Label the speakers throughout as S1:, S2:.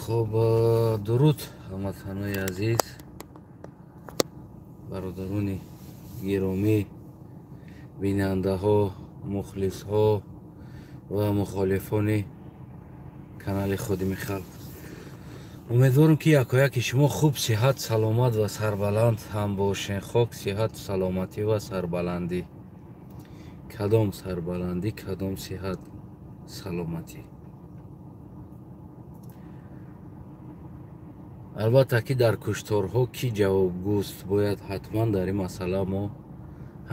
S1: Хуб, дуруд ҳамватанои азиз, бародарони гиромӣ, бинандаҳо, мухлисҳо ва мухолифони канали Ходими Халқ. Умедворам, ки якояки шумо хуб, сиҳат, саломат ва сарбаланд ҳам бошед. Хок сиҳат, саломатӣ ва сарбаландӣ. Кадом сарбаландӣ, кадом сиҳат, саломатӣ. Албатта, ки дар кушторҳо кӣ ҷавобгӯст, бояд ҳатман дар ин масъала мо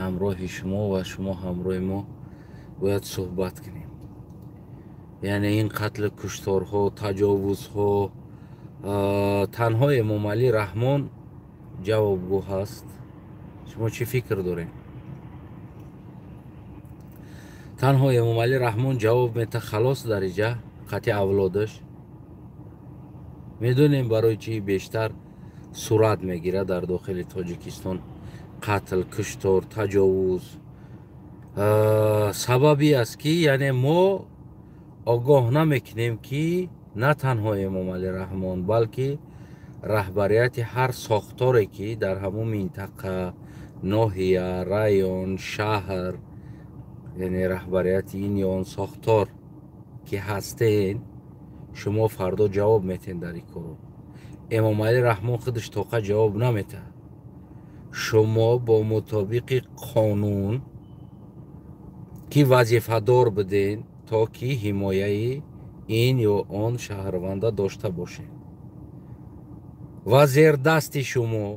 S1: ҳамроҳи шумо ва шумо ҳамроҳи мо бояд суҳбат кунем. Яъне ин қатлу кушторҳо, таҷовузҳо танҳо Эмомалӣ Раҳмон ҷавобгӯ ҳаст? Шумо чӣ фикр доред? Танҳо Эмомалӣ Раҳмон ҷавоб мета, халос дар иҷа қатъи авлодаш? Медонем, барои чӣ бештар сурат мегирад дар дохили Тоҷикистон қатл, куштор, таҷовуз. Сабаби аст, ки яъне мо огоҳ намекунем, ки на танҳо Эмомалӣ Раҳмон, балки раҳбарияти ҳар сохторе, ки дар ҳамун минтақа, ноҳия, район, шаҳр, яъне раҳбарияти ин ё он сохтор ки ҳастен, шумо фардо ҷавоб метен дар ин коро. Эмомалӣ Раҳмон худаш тоқа ҷавоб наметаҳад. Шумо бо мутобиқи қонун ки вазифадор буден, то ки ҳимояи ин ё он шаҳрванда дошта бошед, ва зердасти шумо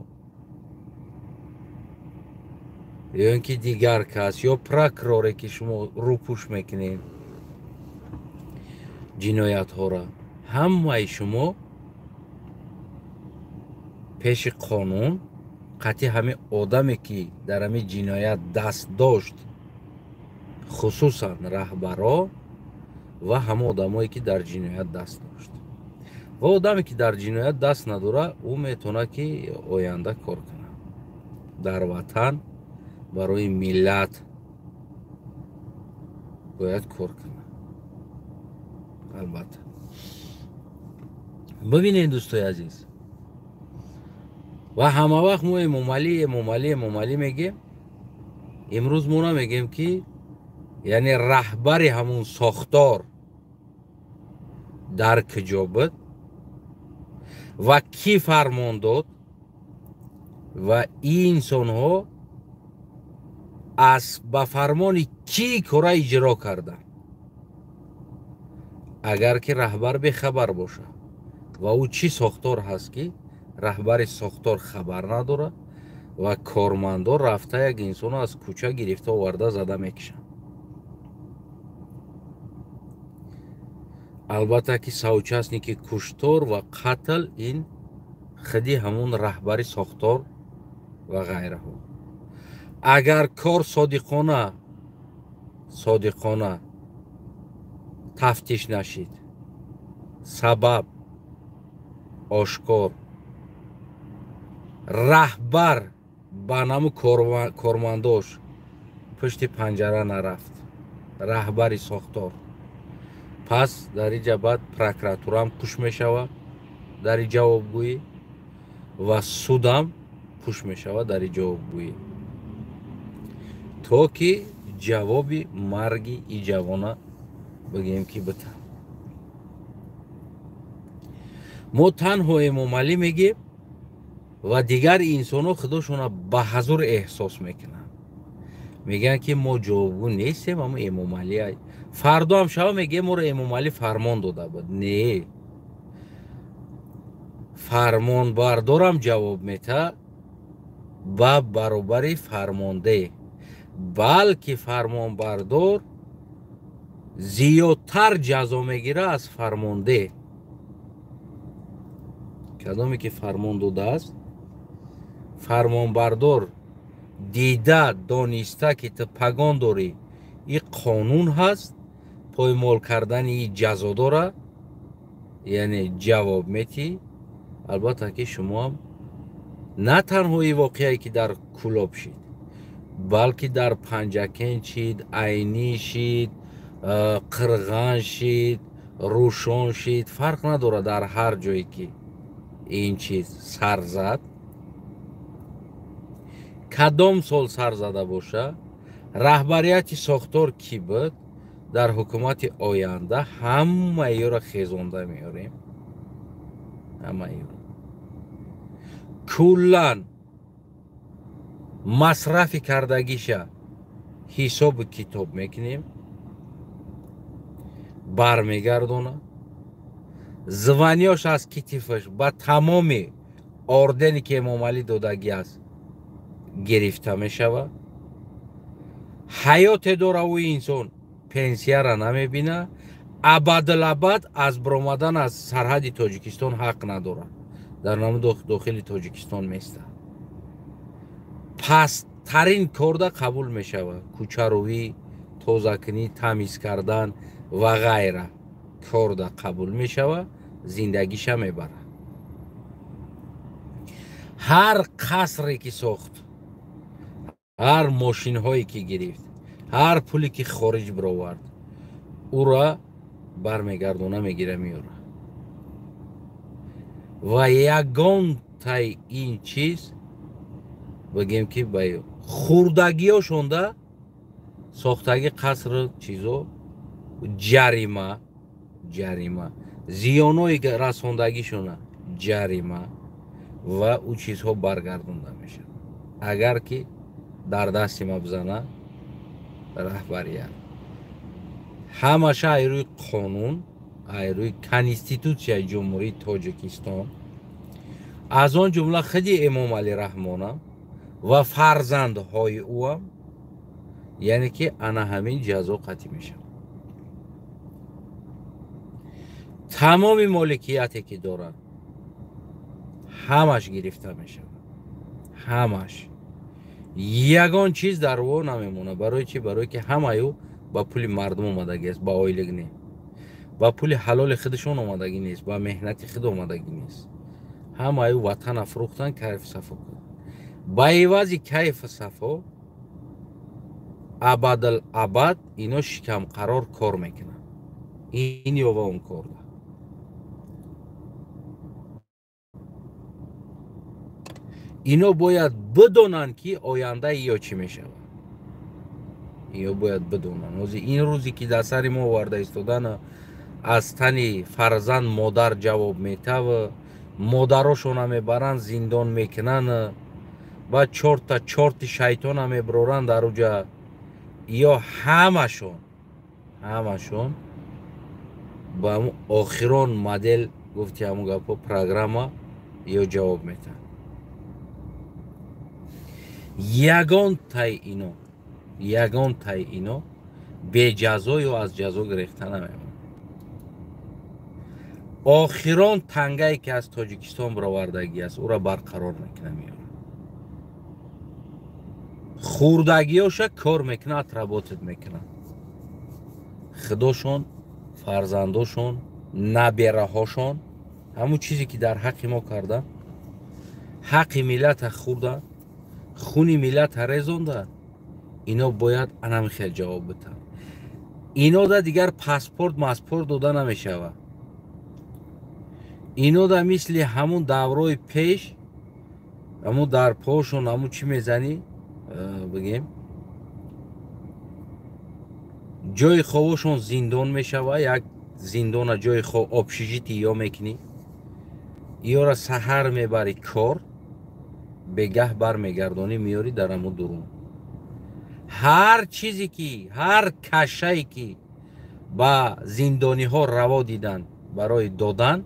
S1: ё ин ки дигар кас ё прокуроре, ки шумо рӯпӯш мекунед ҷиноятҳоро, ҳамаи шумо пеши қонун қатъи ҳамин одаме, ки дар ҳамин ҷиноят даст дошт, хусусан раҳбаро ва ҳама одамое, ки дар ҷиноят даст дошт, ва одаме, ки дар ҷиноят даст надорад, ӯ метавонад, ки оянда кор кунад дар ватан, барои миллат бояд кор кунад. Албатта, бибинед, дӯстои азиз, ва ҳама вақт мо Эмомалӣ, Эмомалӣ, Эмомалӣ мегем. Имрӯз мо намегем, ки яъне раҳбари ҳамун сохтор дар куҷо буд ва кӣ фармон дод ва ин инсонҳо аз ба фармони кӣ кора иҷро карданд. Агар ки раҳбар бехабар бошад, ва ӯ чӣ сохтор ҳаст, ки раҳбари сохтор хабар надорад ва кормандон рафта як инсонро аз кӯча гирифта оварда зада мекушанд? Албатта, ки соучастники куштор ва қатл ин худи ҳамун раҳбари сохтор ва ғайраҳо. Агар кор содиқона тафтиш нашид, сабаб ошкор, раҳбар ба наму кормандош пушти панҷара нарафт, раҳбари сохтор, пас дар инҷа баъд прокуратураам куш мешавад дар ин ҷавобгӯӣ ва судам куш мешавад дар ин ҷавобгӯӣ, то ки ҷавоби марги и ҷавона бигӯем, ки бита. Мо танҳо Эмомалӣ мегем ва дигар инсонҳо худошона ба ҳазур эҳсос мекунанд, мегӯянд, ки мо ҷавобгӯ нестем, аммо Эмомалӣ фардо ҳам шава, мегӯем, моро Эмомалӣ фармон дода буд. Не, фармонбардорам ҷавоб мета ба баробари фармондеҳ, балки фармонбардор зиёдтар ҷазо мегирад аз фармондеҳ. Кадоме ки фармон додааст, фармонбардор дида дониста, ки ту пагон дорӣ, и қонун ҳаст, поймол кардани и ҷазо дора, яъне ҷавоб метӣ. Албатта, ки шумоам на танҳо и воқеае, ки дар Кӯлоб шид, балки дар Панҷакент шид, Айнӣ шид, Қирған шид, Рӯшон шид, фарқ надорад, дар ҳар ҷое ки ин чиз сар зад, кадом сол сар зада боша, раҳбарияти сохтор кӣ буд, дар ҳукумати оянда ҳамаи ёро хезонда меорем. Ҳамаи ёро куллан масрафи кардагиша ҳисобу китоб мекунем, бармегардона. Звание ёш аз китифаш ба тамоми ордене ки Эмомалӣ додагӣ аст, гирифта мешавад. Ҳаёте дора ӯ инсон, пенсияра намебина, абадулабад аз баромадан аз сарҳади Тоҷикистон ҳақ надорад, дар наму дохили Тоҷикистон местад. Пасттарин корда қабул мешавад: кӯчарӯӣ, тозакунӣ, тамиз кардан ва ғайра корда қабул мешавад, зиндагиша мебарад. Ҳар қасре ки сохт, ҳар мошинҳое ки гирифт, ҳар пуле ки хориҷ бировард, ӯра бармегардона, мегира, меёра. Ва ягонтаи ин чиз бигем ки ба хурдагиёшонда сохтаги қасру чизо ҷарима, ҷарима, зиёнои расондагишона ҷарима ва ӯ чизҳо баргардонда мешавад. Агар ки дар дасти ма бизана раҳбарият, ҳамаша ай рӯи қонун, ай рӯи Конститутсияи Ҷумҳурии Тоҷикистон, аз он ҷумла худи Эмомалӣ Раҳмонам ва фарзандҳои ӯам, яъне ки ана ҳамин ҷазо қатъӣ мешавад. Тамоми моликияте ки дорад, ҳамаш гирифта мешавад, ҳамаш. Ягон чиз дар ӯ намемонад. Барои чӣ? Барое ки ҳамаи ӯ ба пули мардум омадагӣ аст, ба ойлик не, ба пули ҳалоли худашон омадагӣ нест, ба меҳнати худ омадагӣ нест. Ҳамаи ӯ ватана фурӯхтан, кайфу сафо карданд. Ба ивази кайфу сафо абадал абад ино шикамқарор кор мекунанд, ин ё ва он корда. Ино бояд бидонанд, ки ояндаи ё чӣ мешавад. Ё бояд бидонанд, ҳозир ин рӯзе ки дар сари мо оварда истодана, аз тани фарзанд модар ҷавоб метава, модарошона мебаранд, зиндон мекунанд, баъд чорта чорти шайтона мебароранд дар уҷа. Ё ҳамашон, ҳамашон ба ҳамун охирон модел, гуфти ҳамун гапҳо, программа ё ҷавоб метаҳанд. Ягон тай ино, ягон тай ино беҷазо ё аз ҷазо гирехта намемонад. Охирон тангае ки аз Тоҷикистон баровардагӣ аст, ӯро барқарор мекунад, меёрад. Хурдагиёша кор мекунад, отработать мекунад. Худошон, фарзандошон, набераҳошон, ҳамун чизе ки дар ҳаққи мо карда, ҳаққи миллата хӯрда, хуни миллата резонда, ино бояд анами хел ҷавоб битанд. Ино да дигар паспорт маспорт дода намешавад. Ино да мисли ҳамун даврои пеш, ҳамун дар пошон ҳамун чӣ мезанӣ, бигем, ҷои хобошон зиндон мешава. Як зиндона ҷои хоб общежитие ё мекунӣ, ёра саҳар мебарӣ кор, бегаҳ бармегардонӣ, меёрӣ дар ҳамун дурун. Ҳар чизе ки, ҳар кашае ки ба зиндониҳо раво диданд барои додан,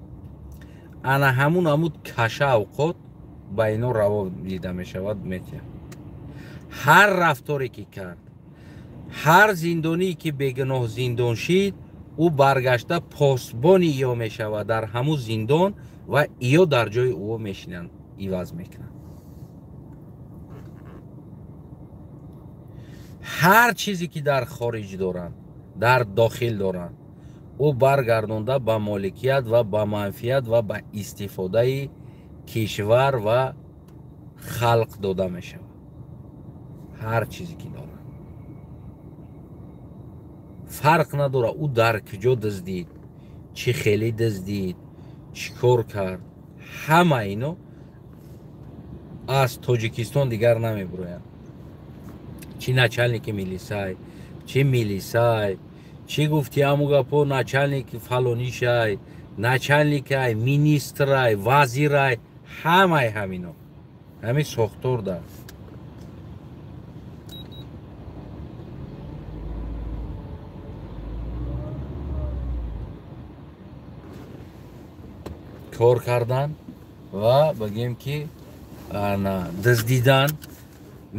S1: ана ҳамун ҳамун каша авқот ба ино раво дида мешавад, метиҳад. Ҳар рафторе ки кард, ҳар зиндоние ки бегуноҳ зиндон шид, ӯ баргашта посбони иё мешавад дар ҳамун зиндон ва иё дар ҷои ӯ мешинанд, иваз мекунанд. Ҳар чизе ки дар хориҷ доранд, дар дохил доранд, ӯ баргардонда ба моликият ва ба манфиат ва ба истифодаи кишвар ва халқ дода мешавад. Ҳар чизе ки дорад, фарқ надорад, ӯ дар куҷо дуздид. чӣ хеле дуздид, чӣ кор кард, ҳама ино аз Тоҷикистон дигар намебуроянд. Чӣ начальники милисай, чӣ милисай, чӣ гуфти ҳаму гапо начальник фалонишай, начальникай, министрай, вазирай, ҳамаи ҳамино ҳамин сохтор дар кор кардан ва бигем ки дуздидан,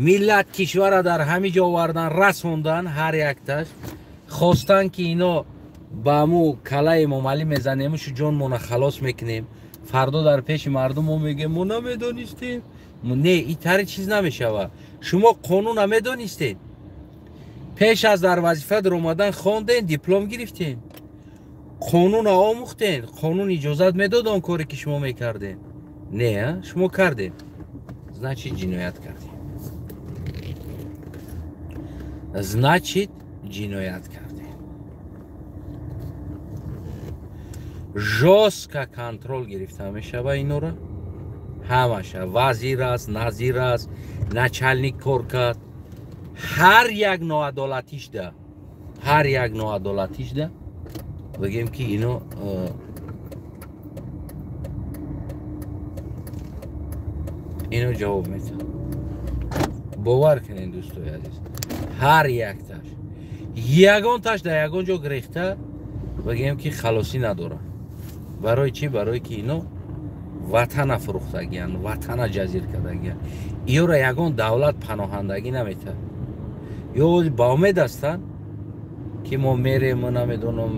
S1: миллат кишвара дар ҳамин ҷо овардан, расондан. Ҳар якташ хостан ки ино ба ҳаму калаи Эмомалӣ мезанемушу ҷонмона халос мекунем, фардо дар пеши мардум мо мегӯем мо намедонистем. Не, и тари чиз намешавад. Шумо қонуна медонистед, пеш аз дар вазифа даромадан хонден, диплом гирифтен, қонуна омӯхтен, қонун иҷозат медод он коре ки шумо мекарден. Не, шумо кардед, значит ҷиноят кардем, значит ҷиноят кардем. Жёстко контрол гирифта мешава инора ҳамаша. Вазир аст, назир аст, начальник кор кард, ҳар як ноадолатишда, ҳар як ноадолатишда бигем ки ино ино ҷавоб метиҳад. Бовар кунед дӯстои азиз, ҳар якташ ягонташ дар ягон ҷо гирехта бигем ки халосӣ надорад. Барои чӣ? Барое ки ино ватана фурӯхтагиянд, ватана ҷазир кардагиянд. Иёра ягон давлат паноҳандагӣ наметиҳад. Ё ба умед ҳастанд ки мо мерему намедонам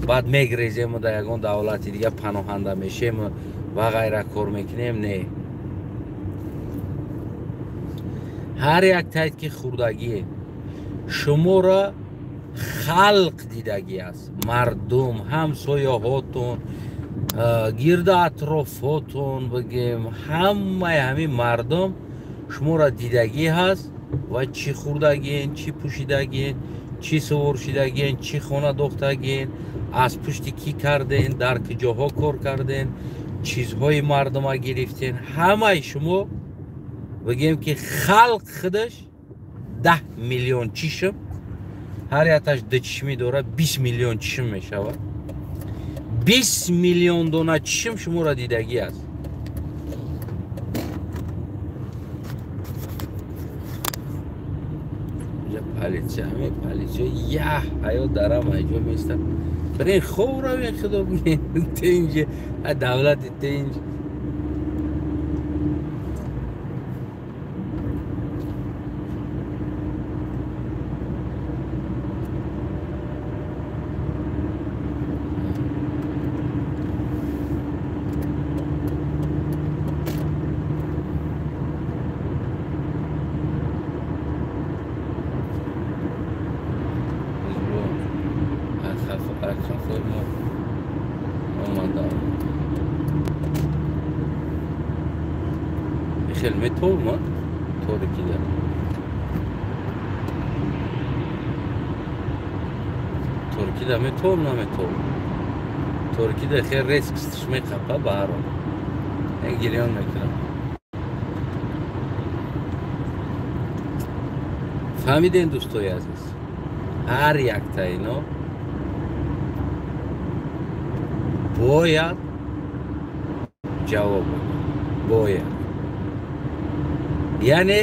S1: баъд мегрезему дар ягон давлати дига паноҳанда мешему ва ғайра кор мекунем. Не, ҳар як тайд ки хурдагие шуморо халқ дидагӣ аст, мардум, ҳамсояҳотон, гирду атрофотон, бигем ҳамаи ҳамин мардум шуморо дидагӣ ҳаст ва чӣ хурдагиен, чӣ пӯшидагиен, чӣ сувор шидагиен, чӣ хона дохтагиен, аз пушти кӣ карден, дар куҷоҳо кор карден, чизҳои мардума гирифтен. Ҳамаи шумо бигем ки халқ худаш 10 миллион чишм, ҳар якташ ду чишмӣ дорад, 20 миллион чишм мешавад. 20 миллион дона чишм шуморо дидагӣ аст. Полиция, полиция, я ҳаёт дарам айҷо местам. Бирен хоб равен, худо бигем тинҷ, давлати тинҷ. Хел метавонам торикида. Торикида метавонам, наметавонам. Торикида хел риск меқапа ба ҳар ҳол. Гирён мекунам. Фаҳмидем дӯстои азиз, ҳар якта ино бояд ҷавоб бидад, бояд. Яъне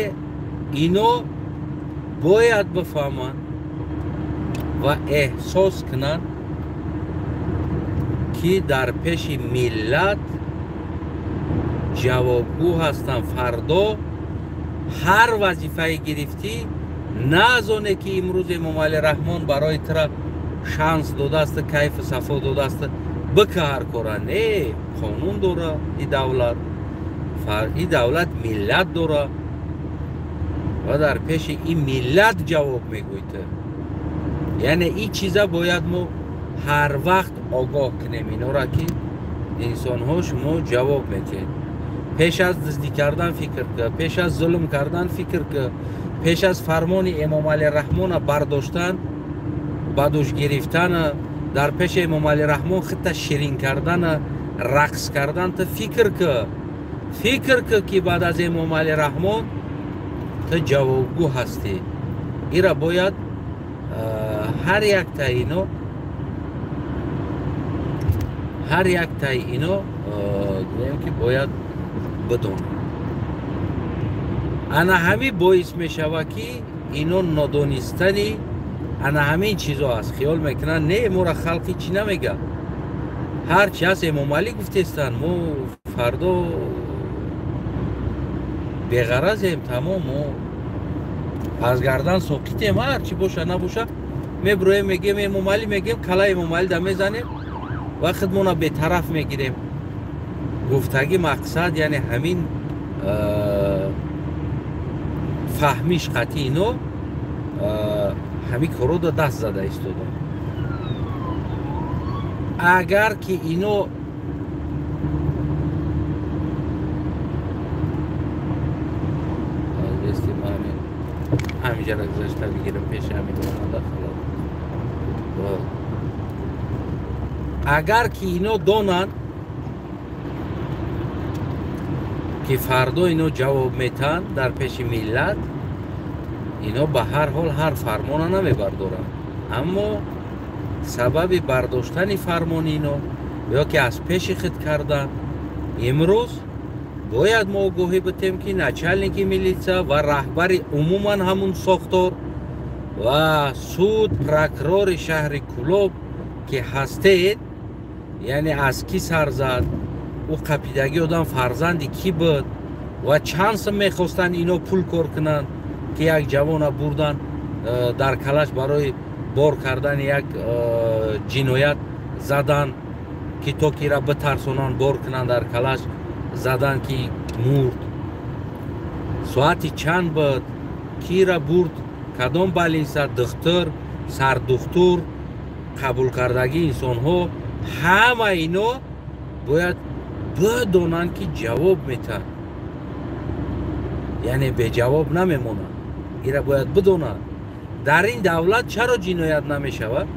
S1: ино бояд бифаҳманд ва эҳсос кунанд ки дар пеши миллат ҷавобгӯ ҳастанд. Фардо ҳар вазифае гирифтӣ, на аз оне ки имрӯз Эмомалӣ Раҳмон барои тура шанс додааст, кайфу сафо додааст, бика ҳар кора. Не, қонун дора и давлат, и давлат миллат дора ва дар пеши ин миллат ҷавоб мегӯйд. Яъне ин чиза бояд мо ҳар вақт огоҳ кунем инора, ки инсонҳо шумо ҷавоб метиҳед. Пеш аз дуздӣ кардан фикр ка, пеш аз зулм кардан фикр ка, пеш аз фармони Эмомалӣ Раҳмона бардоштан, ба дӯш гирифтана, Дар пеши Эмомалӣ Раҳмон худта ширин кардана, рақс кардан ту фикр ки, фикр ки, ки баъд аз Эмомалӣ Раҳмон ту ҷавобгӯ ҳастӣ. Ира бояд ҳар яктаи ино, ҳар яктаи ино гӯем ки бояд бидонанд. Ана ҳамин боис мешавад ки ино нодонистани ана ҳамин чизо аст. Хиёл мекунанд не, моро халқи чӣ намега, ҳар чи ҳаст Эмомалӣ гуфтестанд, мо фардо беғаразем, тамом, мо аз гардан соқитем, ҳар чи боша набоша мебироем, мегем Эмомалӣ, мегем кала Эмомалӣ да мезанем ва худмона бетараф мегирем. Гуфтагӣ мақсад яъне ҳамин фаҳмиш қатъи ино ҳамин корро да даст зада истода. Агар ки ино ҳаминҷара гузашта бигирам пеши ҳамин омада халос. Агар ки ино донанд ки фардо ино ҷавоб метаҳанд дар пеши миллат, ино ба ҳар ҳол ҳар фармона намебардоранд. Аммо сабаби бардоштани фармони ино ё ки аз пеши худ кардан, имрӯз бояд мо огоҳӣ битем ки начальники милитсия ва раҳбари умуман ҳамун сохтор ва суд, прокурори шаҳри Кӯлоб ки ҳастед, яъне аз кӣ сар зад, ӯ қапидагӣ одам фарзанди кӣ буд ва чанд сум мехостанд ино пул кор кунанд ки як ҷавона бурдан дар калаш барои бор кардани як ҷиноят задан, ки то кира битарсонанд бор кунанд дар калаш задан ки мурд. Соати чанд буд, кира бурд, кадом балинса, духтур, сардухтур, қабул кардагии инсонҳо, ҳама ино бояд бидонанд ки ҷавоб метаҳанд, яъне беҷавоб намемонанд. Ира бояд бидонанд. Дар ин давлат чаро ҷиноят намешавад?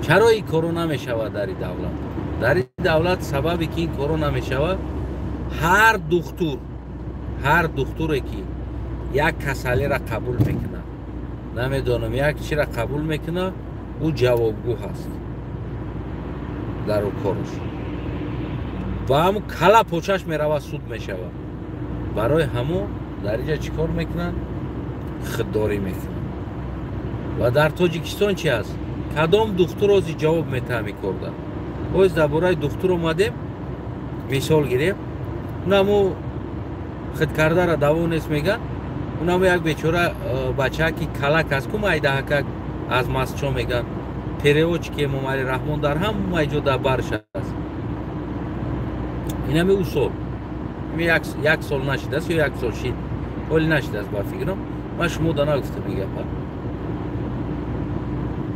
S1: Чаро ин коро намешавад дар ин давлат? Дар ин давлат сабаби ки ин коро намешавад, ҳар духтур, ҳар духтуре ки як касалиро қабул мекунад, намедонам як чиро қабул мекунад, ӯ ҷавобгӯ ҳаст дар ӯ кораш. Ба ҳамун кала почаш меравад, суд мешавад. Барои ҳамон дар инҷа чӣ кор мекунанд? Худдорӣ мекунанд. Ва дар Тоҷикистон чи ҳаст? Кадом духтур ози ҷавоб метаҳам ин корда? Оз дар бораи духтур омадем, мисол гирем, унаму худкардара даво нест меган, унаму як бечора бачаа ки калак аст ку майдаҳакак аз масчо меган, переводчики Эмомалӣ Раҳмон дар ҳамаи ҷо дар барш аст. Инами ӯ сол як сол нашидааст ё як сол шид, ҳоли нашидааст ба фикрам. Ман шумо да нагуфтам ин гапа.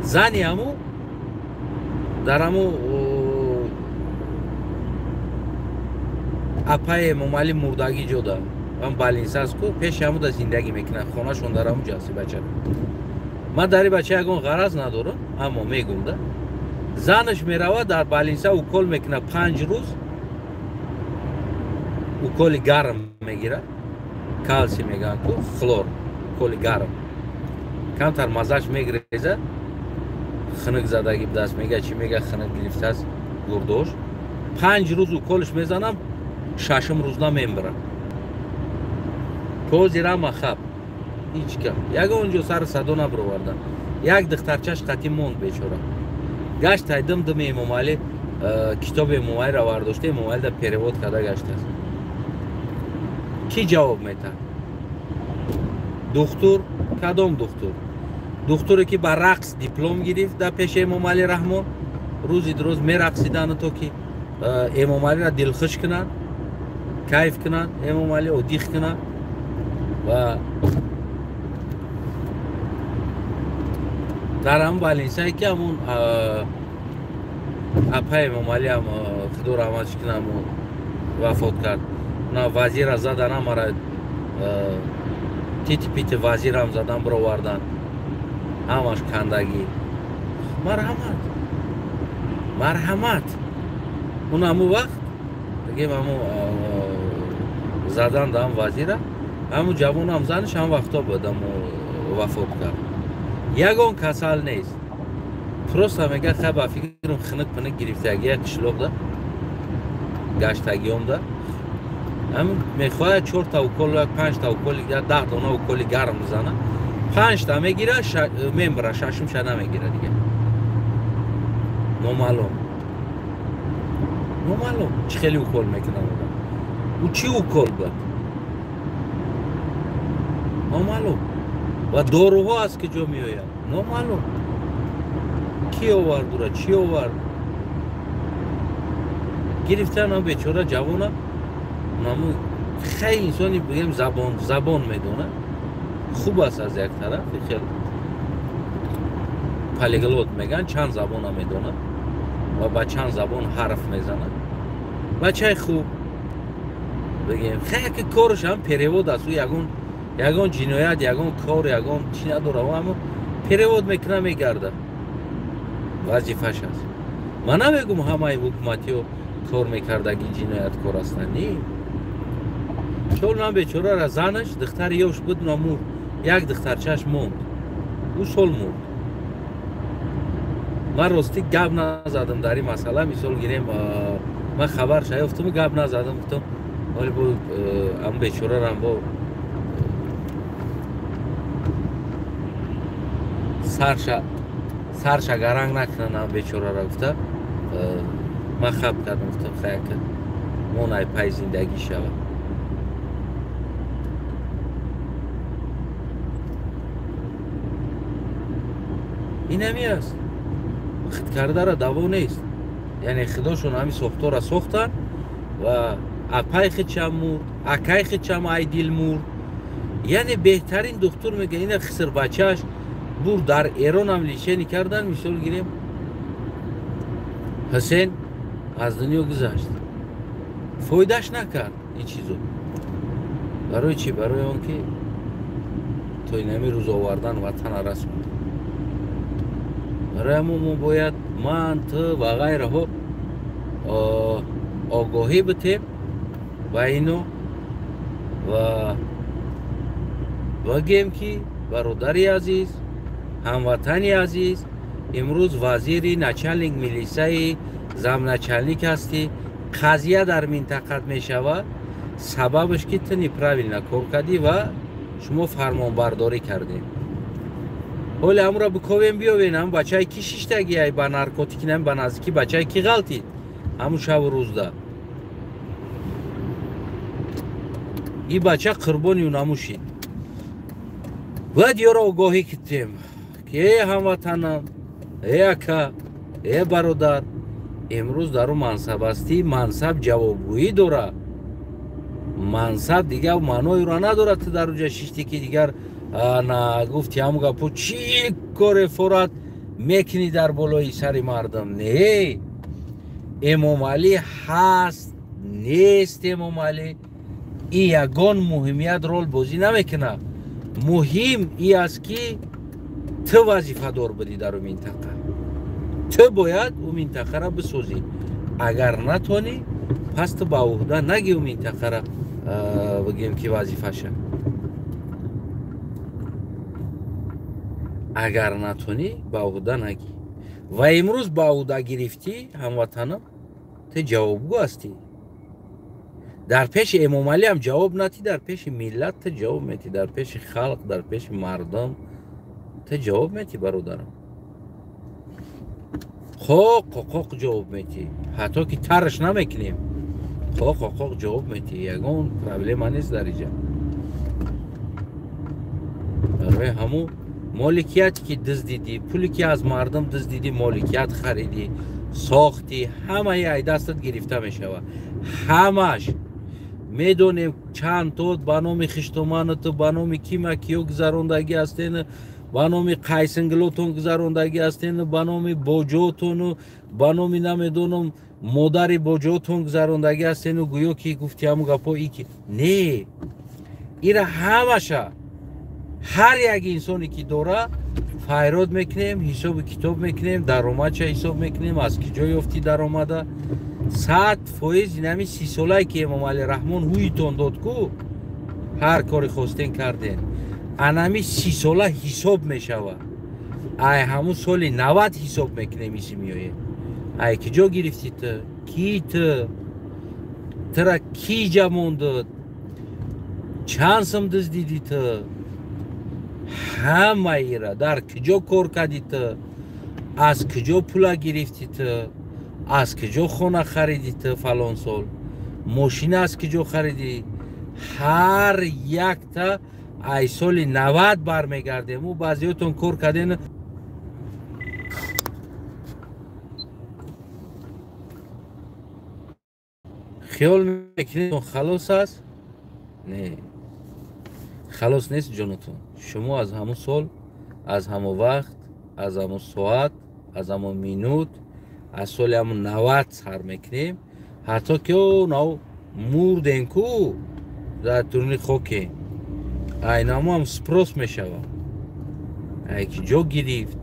S1: Зани ҳаму дар ҳаму апаи Эмомалӣ мурдагӣ ҷода ам балинса аст ку, пеши ҳамуда зиндагӣ мекунад, хонашон дар ҳамун ҷо аст бача. Ман дар ин бача ягон ғараз надорам, аммо мегум да. Занаш меравад дар балинса укол мекунад 5 рӯз, уколи гарм мегирад, калсий мегӯянд ку, хлор, уколи гарм. Камтар маззаш мегрезад, хунук задагӣ будааст, мега чӣ мега, хунук гирифтааст гурдош. 5 рӯз уколиш мезанам, 6-ум рӯз намембирам. Ҳозир ҳама хаб, ҳеҷ гап, ягон ҷо сари садо набировардан. Як духтарчаш қатӣ монд бечора. Гашт тай дим дими Эмомалӣ, китоби Эмомалиро вардошта, Эмомалӣ да перевод карда гаштааст. Кӣ ҷавоб метаҳад? Духтур? Кадом духтур? Духтуре ки ба рақс диплом гирифт дар пеши Эмомалӣ Раҳмон, рӯзи дуруз мерақсидану то ки Эмомалиро дилхуш кунанд, кайф кунанд, Эмомалӣ одиқ кунанд ва дар ҳамун балинсае ки ҳамун апаи Эмомалӣ ҳам худо раҳматш кунад, ҳамун вафот кард. На вазира задан, ҳамара тити пити вазирам задан бировардан, ҳамаш кандагӣ. Марҳамат, марҳамат. Он ҳамун вақт бигем ҳамун задан ҳам вазира, ҳамун ҷавонам занаш ҳам вақто буд, ҳамун вафот кард. Ягон касал нест. Просто мега хай ба фикрам хиник пиник гирифтаги як қишлоқ да гаштагиём да ҳамин мехоҳад 4 та укол, 5 та уколи, 10 дона уколи гарм бизана, 5 та мегира, мембара, шашумша намегира дига. Номаълум, номаълум чӣ хели укол мекунад одам. Ӯ чӣ укол буд? Номаълум. Ва доруҳо аз куҷо меояд? Номаълум. Ки овард ура, чӣ овард? Гирифтан ам бечора ҷавона, наму хеле инсони бигем забон медонад. Хуб аст аз як тараф, хел полиглот меган, чанд забона медонад ва ба чанд забон ҳарф мезанад. Бачаи хуб бигем, хеле ки кораш ҳам перевод аст, ӯ ягон ҷиноят, ягон кор, ягон чӣ надорад, ӯ ҳамо перевод мекунад, мегардад. Вазифаш аст. Ман намегум ҳамаи ҳукуматиҳо кор мекардаги ҷинояткор ҳастанд, не. Чор нам бечорара занаш духтари ёш буд, мурд, як духтарчаш монд, ӯ сол мурд. Ман ростӣ гап назадам дар ин масъала, мисол гирем, ман хабар шаёфтум, гап назадам, гуфтам вале бо ам бечорарам бо сарша гаранг накунанд ам бечорара гуфта, ман хаб кардам, гуфтам хаяка монай пай зиндагӣ шавад. Инами аст. Хидкардара даво нест. Яъне худошон ҳамин сохтора сохтанд ва апай хидчам мурд, акай хидчам айдил мурд. Яъне беҳтарин духтур мега ина хисрбачааш бур дар Эрон ҳам лишени кардан, мисол гирем, Ҳусен аз дунё гузашт. Фоидаш накард ин чизо. Барои чӣ? Барои он ки то инами рӯз овардан ватана расонд. Барои ҳамон мо бояд ман, ту ва ғайраҳо огоҳӣ битем ба ино ва бигем ки бародари азиз, ҳамватани азиз, имрӯз вазири начальник милисаи замначальник ҳастӣ, қазия дар минтақат мешавад, сабабаш ки ту неправильно кор кардӣ ва шумо фармонбардорӣ кардем. Ҳоле ҳамура биковем, биёвен, ҳам бачаи ки шиштагӣ ай ба наркотик, нам ба наздики бачаи ки ғалтид ҳамун шабу рӯзда. И бача қурбони унаму шид. Бояд ёро огоҳӣ китем ки э ҳамватанам, э ака, э бародар, имрӯз дар ӯ мансаб ҳастӣ, мансаб ҷавобгӯӣ дорад. Мансаб дигар маъноеро надорад, ту дар уҷа шиштӣ ки дигар на гуфти ҳамун гапо чӣ коре форат мекунӣ дар болои сари мардум. Не, Эмомалӣ ҳаст, нест Эмомалӣ, и ягон муҳимият рол бозӣ намекунад. Муҳим и аст ки ту вазифадор будӣ дар ӯ минтақа, ту бояд ӯ минтақара бисозӣ. Агар натонӣ, пас ту ба уҳда нагӣ ӯ минтақара, бигем ки вазифаша. Агар натонӣ, ба уҳда нагӣ. Ва имрӯз ба уҳда гирифтӣ, ҳамватанам, ту ҷавобгӯ ҳастӣ. Дар пеши Эмомалӣ ҳам ҷавоб натӣ, дар пеши миллат ту ҷавоб метӣ, дар пеши халқ, дар пеши мардум ту ҷавоб метӣ, бародарам. Қоқ қоқ ҷавоб метӣ, ҳатто ки тарш намекунем, қоқ қоқ ҷавоб метӣ, ягон проблема нест дар иҷа. Барои ҳамун моликияте ки дуздидӣ, пуле ки аз мардум дуздидӣ, моликият харидӣ, сохтӣ, ҳамаи ай дастат гирифта мешавад. Ҳамаш медонем чанд тот ба номи хиштоманату, ба номи кима киё гузарондагӣ ҳастен, ба номи қайсинглотон гузарондагӣ ҳастен, ба номи боҷотону, ба номи намедонам модари боҷотон гузарондагӣ ҳастену, гӯё ки гуфти ҳамун гапо и ки не, ира ҳамаша Ҳар як инсоне ки дора файрод мекунем, ҳисоби китоб мекунем, даромадша ҳисоб мекунем, аз ки ҷо ёфтӣ даромада. 100% инами 30 солае ки Эмомалӣ Раҳмон ҳуитон дод ку, ҳар кори хостен карден. Анами 30 сола ҳисоб мешавад. Ай ҳамун соли 90 ҳисоб мекунем иси меоед. Ай ки ҷо гирифтӣ ту? Ки ту? Тура ки ҷа мондад? Чанд сум дуздидӣ ту? Ҳамаира дар куҷо кор кардӣ ту? Аз куҷо пула гирифтӣ ту? Аз куҷо хона харидӣ ту фалон сол? Мошина аз куҷо харидӣ? Ҳар якта ай соли 90 бармегардем. Ӯ баъзеҳотон кор карден. Хиёл мекунед халос аст? Не, халос нест ҷонатон. Шумо аз ҳамон сол, аз ҳамон вақт, аз ҳамон соат, аз ҳамон минут, аз соли ҳамон 90 сар мекунем, ҳатто ки о нав мурдем ку дар туруни хоке. Айнамо ҳам спрос мешавад. Ай ки ҷо гирифт,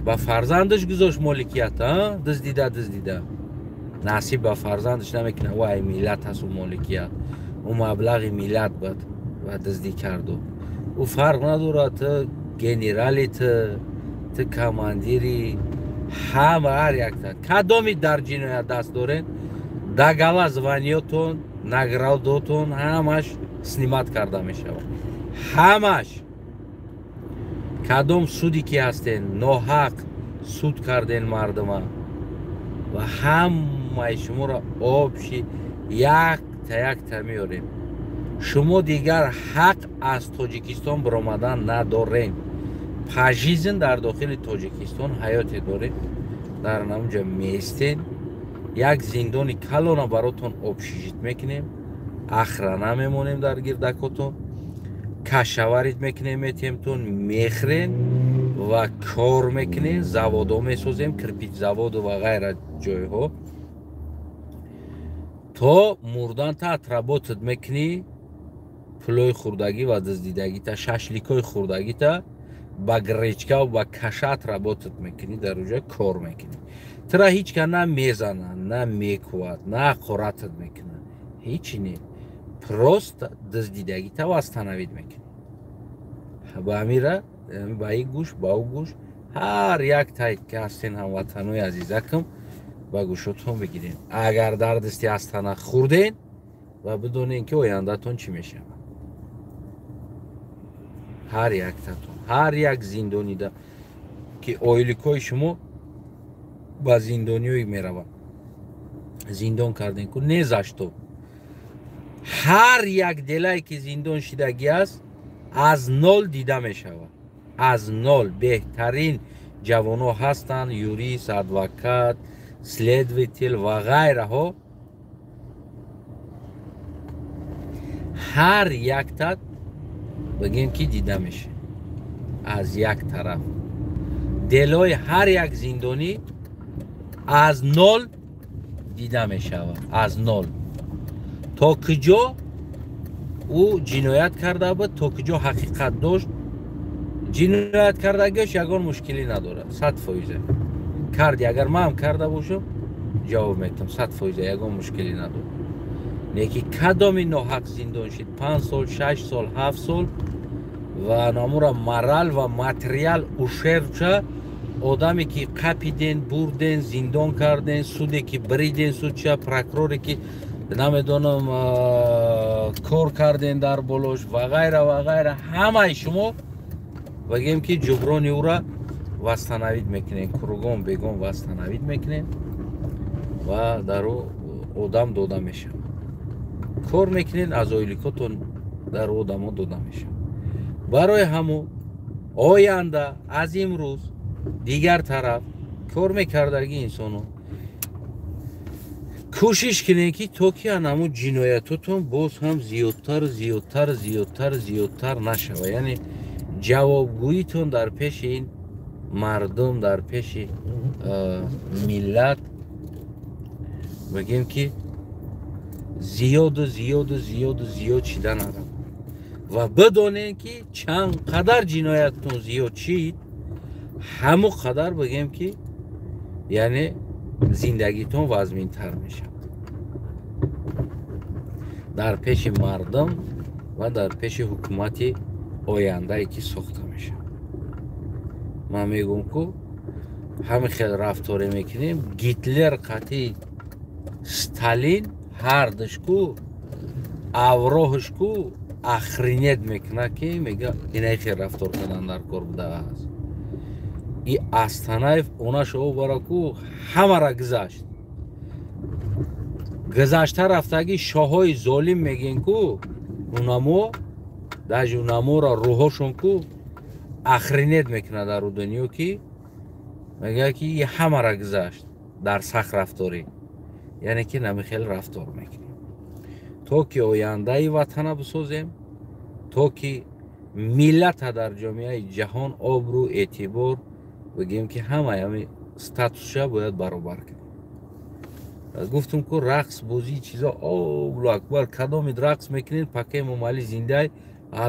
S1: ба фарзандаш гузошт моликият, а? Дуздида, дуздида. Насиб ба фарзандаш намекунад. Ӯ ай миллат аст, ӯ моликият. Ӯ маблағи миллат бад ва дуздӣ карду. Ӯ фарқ надорад, ту генерали, ту командири, ҳама ҳар якта. Кадоми дар ҷиноят даст дорен, дагала званиётон, наградотон ҳамаш снимат карда мешавад. Ҳамаш. Кадом суди ки ҳастен, ноҳақ суд карден мардума ва ҳамаи шуморо обши якта якта меорем. Шумо дигар ҳақ аз Тоҷикистон баромадан надорем. Пажизн дар дохили Тоҷикистон ҳаёте дорем, дар намунҷа меистен. Як зиндони калона баротон обшижит мекунем, охрана мемонем дар гирдакотон, кашаварид мекунем, метемтон, мехӯрен ва кор мекунем, заводҳо месозем, кирпичзаводу ва ғайра ҷойҳо. То мурдан та отработат мекунӣ, пулои хӯрдагӣ ва дуздидагита, шашликои хӯрдагита ба гречка ва ба каша отработат мекунӣ, дар уҷа кор мекунӣ. Тура ҳеҷ ка на мезана, на мекувад, на ҳақоратат мекунад, ҳечи не. Просто дуздидагита восстановить мекунӣ. Ба амира, ба ин гӯш, ба ӯ гӯш, ҳар як тай ки ҳастен ҳамватанои азизакам, ба гӯшотон бигирен. Агар дар дасти астана хӯрден, ва бидонен ки ояндатон чӣ мешавад. Ҳар яктатон, ҳар як зиндонида ки оиликҳои шумо ба зиндониёй мераванд. Зиндон карден ку не за что. Ҳар як делае ки зиндон шидагӣ аст, аз нол дида мешавад. Аз нол. Беҳтарин ҷавонҳо ҳастанд, юрист, адвокат, следователь ва ғайраҳо. Ҳар якта бигем ки дида мешавад аз як тараф. Делои ҳар як зиндонӣ аз нол дида мешавад, аз нол. То куҷо ӯ ҷиноят карда буд, то куҷо ҳақиқат дошт. Ҷиноят кардагиаш ягон мушкилӣ надорад, 100%. Карди, агар ман карда бошам, ҷавоб метам, 100% ягон мушкилӣ надорад. Леки кадоми ноҳақ зиндон шид, 5 сол, 6 сол, 7 сол ва намура морал ва материал ушерча одаме ки қапиден, бурден, зиндон карден, суде ки бриден судча, прокуроре ки намедонам кор карден дар болош ва ғайра ва ғайра, ҳамаи шумо бигем ки ҷуброни ӯра восстановить мекунем, кругом бегом восстановить мекунем ва дар ӯ одам дода мешавад. Кор мекунед, аз оиликотон дар одамо дода мешавад. Барои ҳамун оянда аз имрӯз дигар тараф кор мекардаги инсоно кӯшиш кунед ки то ки анамун ҷиноятотон боз ҳам зиёдтар, зиёдтар, зиёдтар, зиёдтар нашавад. Яъне ҷавобгӯитон дар пеши ин мардум, дар пеши миллат бигем ки зиёду зиёду зиёду зиёд шида наравад. Ва бидонем, ки чанд қадар ҷиноятон зиёд шид, ҳамон қадар бигем, ки яъне зиндагитон вазминтар мешавад дар пеши мардум ва дар пеши ҳукумати ояндае, ки сохта мешавад. Ман мегӯм, ку ҳамин хел рафторе мекунем. Гитлер қатъи Сталин ҳардуш ку авроҳш ку охренеть мекунад, ки мега, инаи хел рафтор кардан дар кор будааст. И Астанаев онаш обара ку ҳамара гузашт, гузашта рафтаги шоҳои золим мегӯен ку, унамо даже унаморо рӯҳошон ку охренеть мекунад дар ӯ дунё, ки мегӯяд, ки и ҳамара гузашт дар сахт рафторӣ. Яъне ки намихел рафтор мекунем, то ки ояндаи ватана бисозем, то ки миллата дар ҷомеаи ҷаҳон обрӯ, эътибор, бигем, ки ҳамаи ҳами статусша бояд баробар кунем. Гуфтум ку, рақс, бозии чизо, Аллоҳу акбар, кадомид рақс мекунед, пока Эмомалӣ зиндай,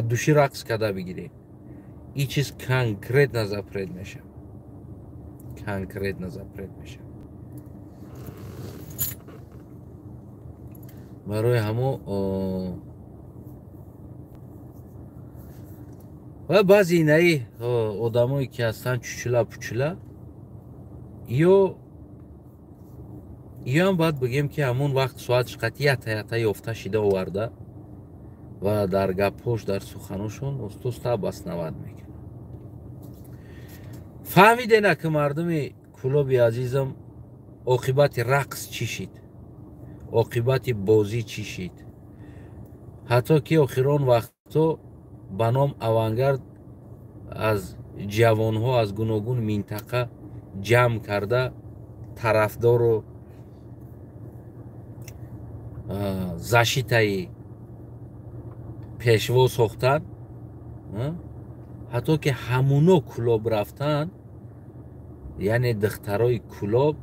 S1: души рақс карда бигиред. И чиз конкретно запрет мешавад, конкретно запрет мешавад. Барои ҳамо ва баъзе инаи одамое, ки ҳастанд, чучула пучула, ёам бояд бигем, ки ҳамон вақт соатш қати ята ята ёфта шида оварда ва дар гапҳош, дар суханошон устуста обосновать мекунад. Фаҳмидена, ки мардуми Кӯлоби азизам, оқибати рақс чӣ шид, оқибати бозӣ чӣ шид? Ҳатто ки охирон вақтҳо ба ном Авангард аз ҷавонҳо аз гуногун минтақа ҷамъ карда, тарафдору защитаи пешво сохтан, ҳатто ки ҳамуно Кӯлоб рафтан, яъне духтарои Кӯлоб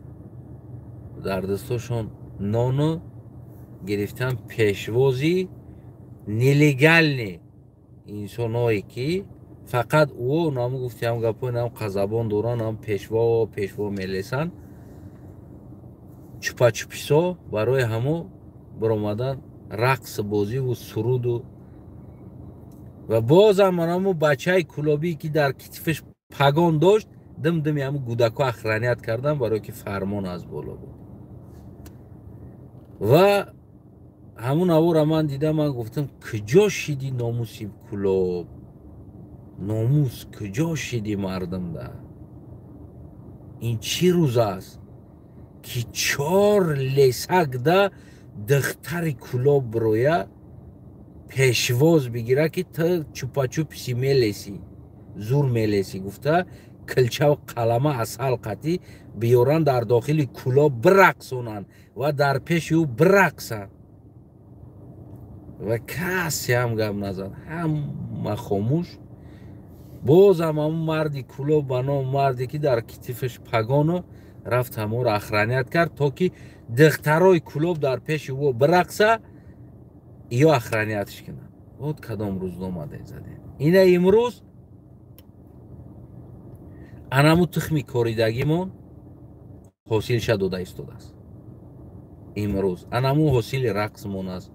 S1: дар дастошон нону гирифтан, пешвози нелегальный инсоное, ки фақат ӯ наму гуфти, ҳам гапҳои нам қазабон доранд, ҳам пешво пешво мелесанд, чупачуписо. Барои ҳамо баромадан, рақс, бозиву суруду ва бозам манамо бачаи кӯлобие, ки дар китфаш пагон дошт, дим дими ҳамо гудако охранять кардан, барое ки фармон аз боло буд. Ва ҳамун авора ман дидам, ман гуфтам: куҷо шиди номуси Кӯлоб, номус куҷо шиди мардумда? Ин чӣ рӯз аст, ки чор лесакда духтари Кӯлоб бироя, пешвоз бигира, ки ту чупачупси мелесӣ, зур мелесӣ гуфта, килчав, қалама, асал қатӣ биёранд, дар дохили Кӯлоб бирақсонанд ва дар пеши ӯ бирақсанд, ва касе ҳам гап назад, ҳама хомӯш. Бозам ҳамун марди Кӯлоб ба ном марде, ки дар китифаш пагону рафт, ҳаморо охранять кард, то ки духтарои Кӯлоб дар пеши ӯ бирақса, ё охранять ш кунанд. Вот кадом рӯзнома задем. Ина имрӯз анаму тухми коридагимон ҳосилша дода истодааст. Имрӯз анаму ҳосили рақсмон аст,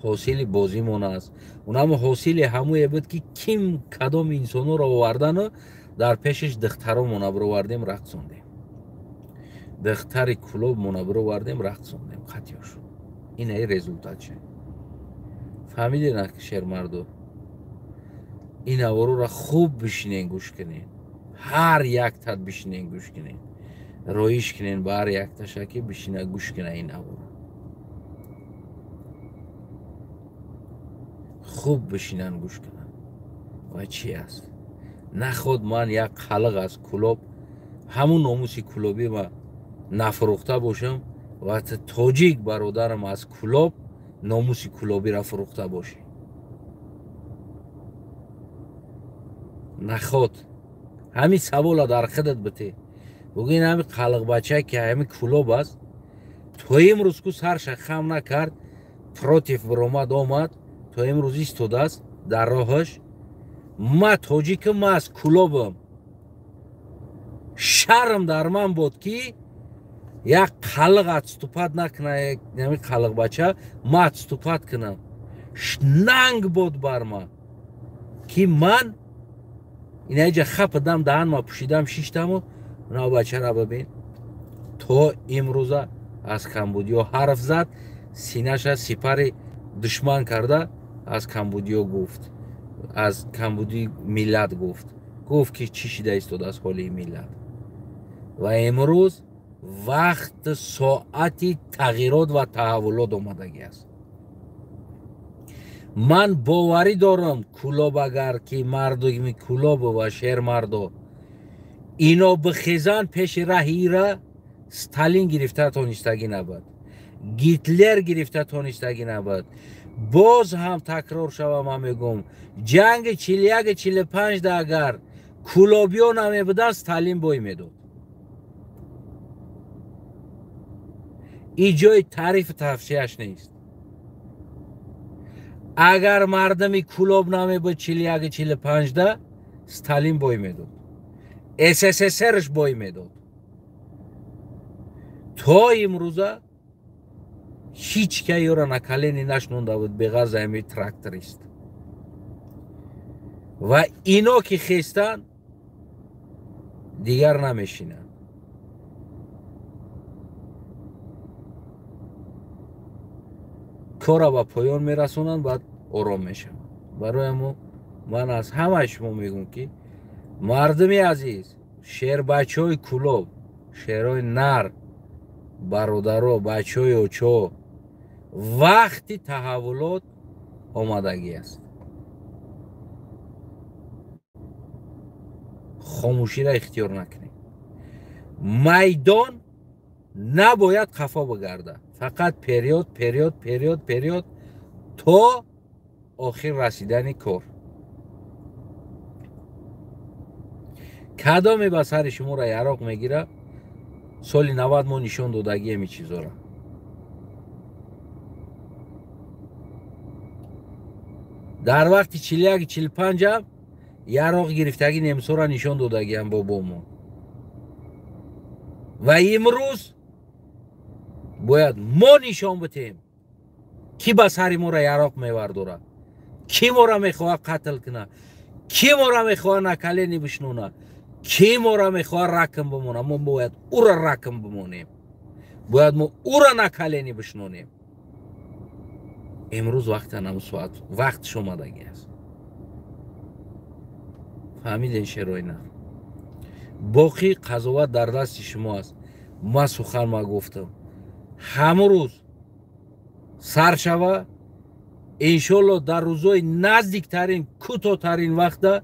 S1: ҳосили бозимон аст, унаму ҳосили ҳамое буд, ки ким кадом инсонҳоро овардану дар пешаш духтаромона бировардем, рақсондем, духтари Кӯлобмона бировардем, рақсондем қатёшу. Инаи результат ше. Фаҳмидена, шермарду? Ин аворора хуб бишинен, гӯш кунен, ҳар яктат бишинен, гӯш кунен, роиш кунен ба ҳар якташа, ки бишина, гӯш куна. Ин авора хуб бишинан, гӯш кунанд ва чи аст. Наход ман як қалиқ аз Кӯлоб, ҳамун номуси кӯлобӣ ма нафурӯхта бошам ва тоҷик бародарам аз Кӯлоб номуси кӯлобиро фурӯхта бошӣ. Наход ҳамин савола дар худат бите, бугӯ: ин ҳами қалиқбача, ки ҳами Кӯлоб аст, то имрӯз ку сарша хам накард, против биромад, омад, то имрӯз истодааст. Дар роҳаш ма тоҷикам, ма аз Кӯлобам. Шарм дар ман буд, ки як қалиқ отступать накуна, ями қалиқ бача ма отступать кунам. Нанг буд бар ман, ки ман инаҷа хападам, даҳанма пӯшидам, шиштаму на бачара бибин, то имрӯза аз камбудиё ҳарф зад, синаша сипари душман карда аз камбудиё гуфт, аз камбудии миллат гуфт, гуфт ки чӣ шида истодааст ҳоли миллат. Ва имрӯз вақт соати тағйирот ва таҳаввулот омадагӣ аст. Ман боварӣ дорам, Кӯлоб агар ки мардуми Кӯлобу ва шермардо ино бихезанд, пеши раҳи ира Сталин гирифта тонистагӣ набуд, Гитлер гирифта тонистагӣ набуд. Боз ҳам такрор шава, ман мегӯм, ҷанги 41-45 да агар кӯлобиё намебуданд, Сталин бой медод. И ҷои таърифу тавсияш нест. Агар мардами Кӯлоб намебуд 41-45 да, Сталин бой медод, СССРш бой медод. То имрӯза ҳеҷ ка ёра на колени нашнонда буд, беғарз ами тракторист. Ва ино ки хестанд, дигар намешинанд. Кора ба поён мерасонанд, баъд ором мешаванд. Барои ҳамо ман аз ҳамаи шумо мегӯм, ки мардуми азиз, шербачаҳои Кӯлоб, шерҳои нар, бародаро, бачаҳои очо, вақти таҳаввулот омадагӣ аст. Хомӯширо ихтиёр накунед. Майдон набояд қафо бигарда, фақат период, период, период, период то охир расидани кор. Кадоме ба сари шуморо яроқ мегира, соли 90 мо нишон додагием чизора. Дар вақти 41-45 яроқ гирифтаги немсора нишон додагиам бобомо. Ва имрӯз бояд мо нишон битем, ки ба сари моро яроқ мевардорад, ки моро мехоҳад қатл кунад, ки моро мехоҳад на колени бишнонад, ки моро мехоҳад ракм бимонад. Мо бояд ӯро ракм бимонем, бояд мо ӯро на колени бишнонем. Имрӯз вақти анам соат вақтш омадагӣ аст. Фаҳмиден, шерои нар? Боқӣ қазоват дар дасти шумо аст. Ман сухан ма гуфтам, ҳамун рӯз сар шава, иншолло дар рӯзҳои наздиктарин, кӯтоҳтарин вақта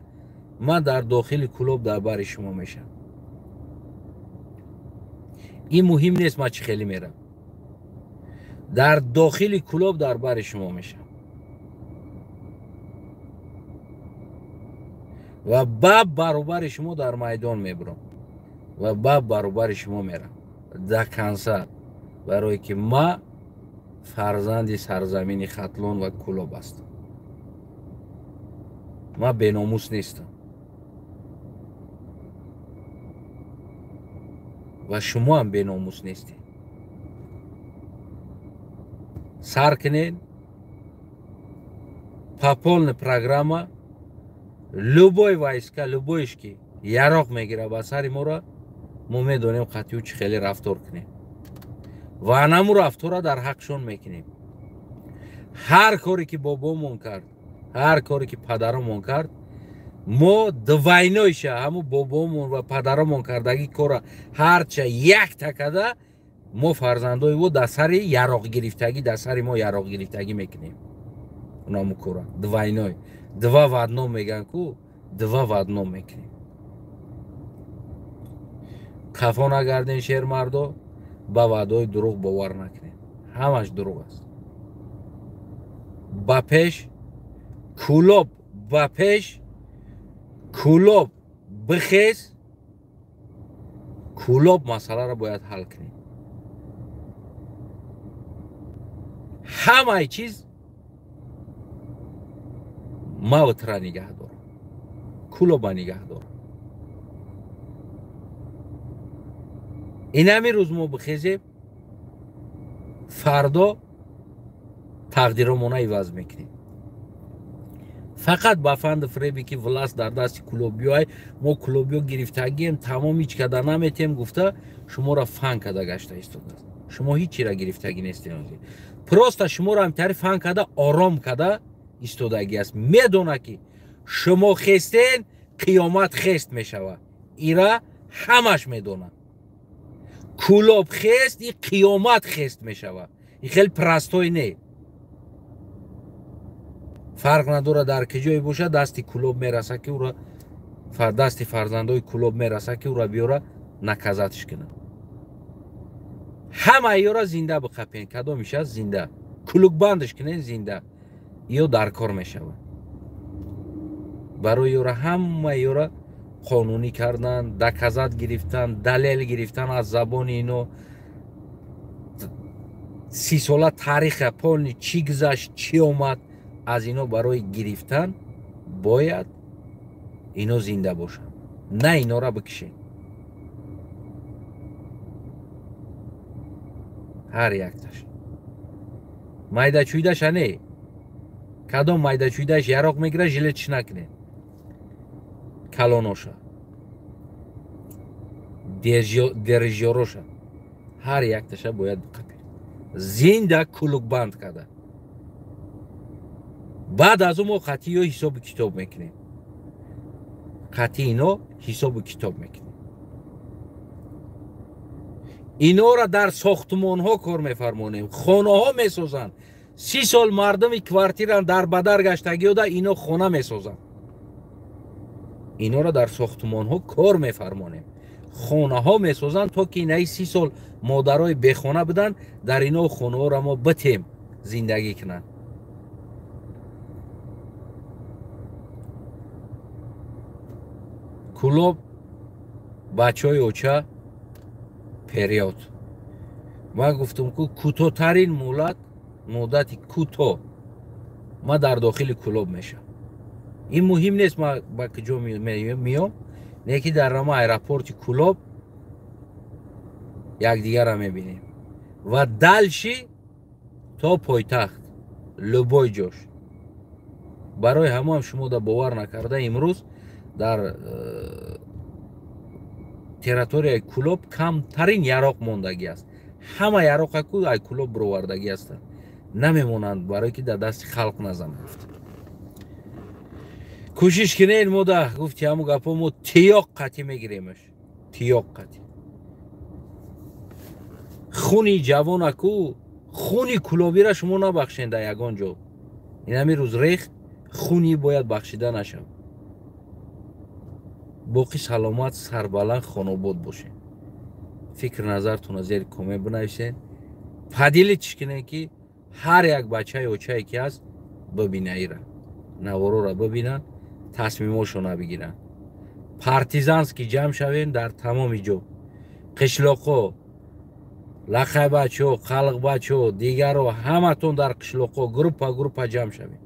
S1: ман дар дохили Кӯлоб дар бари шумо мешавам. Ин муҳим нест, ман чӣ хеле мерам, дар дохили Кӯлоб дар бари шумо мешавам ва ба баробари шумо дар майдон мебурам ва ба баробари шумо мерам дар консерт, барое ки ма фарзанди сарзамини Хатлон ва Кӯлоб ҳастам. Ман беномус нестам ва шумо ҳам беномус нестед. Сар кунед по полной программа, любой войска, любойш ки яроқ мегира ба сари моро, мо медонем қатъию чӣ хеле рафтор кунем ва анаму рафтора дар ҳақшон мекунем. Ҳар коре ки бобомон кард, ҳар коре ки падаромон кард, мо двойнойша ҳаму бобомон ва падаромон кардагӣ кора ҳарча якта када, мо фарзандои ӯ дар сари яроқ гирифтагӣ, дар сари мо яроқ гирифтагӣ мекунем. Унаму кора двойной, два в одном меган ку, два в одном мекунем. Қафо нагарден, шермардо, ба ваъдаҳои дурӯғ бовар накунед, ҳамаш дурӯғ аст. Ба пеш Кӯлоб, ба пеш Кӯлоб бихез, Кӯлоб масъаларо бояд ҳал кунем. Ҳамаи чиз Мавтра нигаҳ дорам, Кӯлоба нигаҳ дорам. Инами рӯз мо бихезем, фардо тақдиромона иваз мекунем. Фақат ба фанду фиребе ки власт дар дасти кӯлобиёай, мо кӯлобиё гирифтагием, тамом ҳеҷ када наметем гуфта, шуморо фан када гашта истодааст. Шумо ҳеҷ чиро гирифтагӣ нестед. Просто шуморо ҳамтари фан када, ором када истодагӣ аст. Медона ки шумо хестен, қиёмат хест мешавад. Ира ҳамаш медонад. Кӯлоб хест, и қиёмат хест мешавад. И хеле простой не. Фарқ надорад дар куҷое бошад, дасти Кӯлоб мераса ки ӯро, дасти фарзандои Кӯлоб мераса ки ӯро биёра наказатиш кунад. Ҳама ёра зинда биқапен, кадомиш аст зинда. Кулукбандаш кунен зинда. Ё дар кор мешавад. Барои ёра ҳама ёра қонунӣ кардан, доказат гирифтан, далел гирифтан аз забони ино. 30 сола тариха полни чӣ гузашт, чӣ омад, аз ино барои гирифтан бояд ино зинда бошанд, на инора бикишен. Ҳар якташ майдачӯйдаша не, кадом майдачӯйдаш яроқ мегира, жилетш накунед. Калоноша, держёроша, ҳар якташа бояд биқапед, зинда кулукбанд карда. Баъд аз ӯ мо қатъи ё ҳисобу китоб мекунем, қатъи ино ҳисобу китоб мекунем. Инора дар сохтумонҳо кор мефармонем, хонаҳо месозанд. 30 сол мардуми квартиран дар бадар гаштагиёда ино хона месозанд. Инора дар сохтумонҳо кор мефармонем, хонаҳо месозанд, то ки инаи 30 сол модарои бехона буданд, дар ино хонаҳоро мо битем зиндагӣ кунанд. Кӯлоб бачаҳои оча период. Ман гуфтам ку кӯтоҳтарин муҳлат, муддати кӯтоҳ ман дар дохили Кӯлоб мешавам. Ин муҳим нест ман ба куҷо меом, не ки дар рама аэропорти Кӯлоб якдигарро мебинем ва дальше то пойтахт любой ҷош. Барои ҳамоам шумо да бовар накарда имрӯз дар территорияи Кӯлоб камтарин яроқ мондагӣ аст. Ҳама яроқаку ай Кӯлоб бировардагӣ ҳастанд, намемонанд, барое ки дар дасти халқ назананд. Кӯшиш кунед, мо да гуфти ҳамун гапҳо, мо тиёқ қатъӣ мегиремаш, тиёқ қатъӣ. Хуни ҷавонаку, хуни кӯлобира шумо набахшед дар ягон ҷо. Инами рӯз рехт, хуни бояд бахшида нашавад. Боқӣ саломат, сарбаланд, хонобод бошед. Фикр назартонро зери коммент бинависед, поделитесь кунед ки ҳар як бачаи очае ки ҳаст бибина, ира наворора бибинанд, тасмимошона бигиранд. Партизански ҷамъ шавем дар тамоми ҷо, қишлоқҳо, лақайбачаҳо, қалиқбачаҳо, дигарро ҳаматон дар қишлоқҳо группа группа ҷамъ шавем.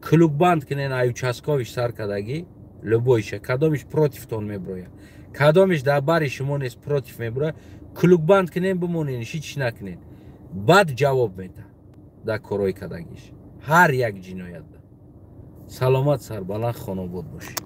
S1: Клуббанд кунен ай участковиш сар кардагӣ, любойша, кадомиш противтон меброяд, кадомиш дар бари шумо нест против меброяд, клуббанд кунен, бимонен, ҳеҷ накунен. Баъд ҷавоб медиҳад дар корҳои кардагиш ҳар як ҷиноят. Саломат, сарбаланд, хонобод бошед.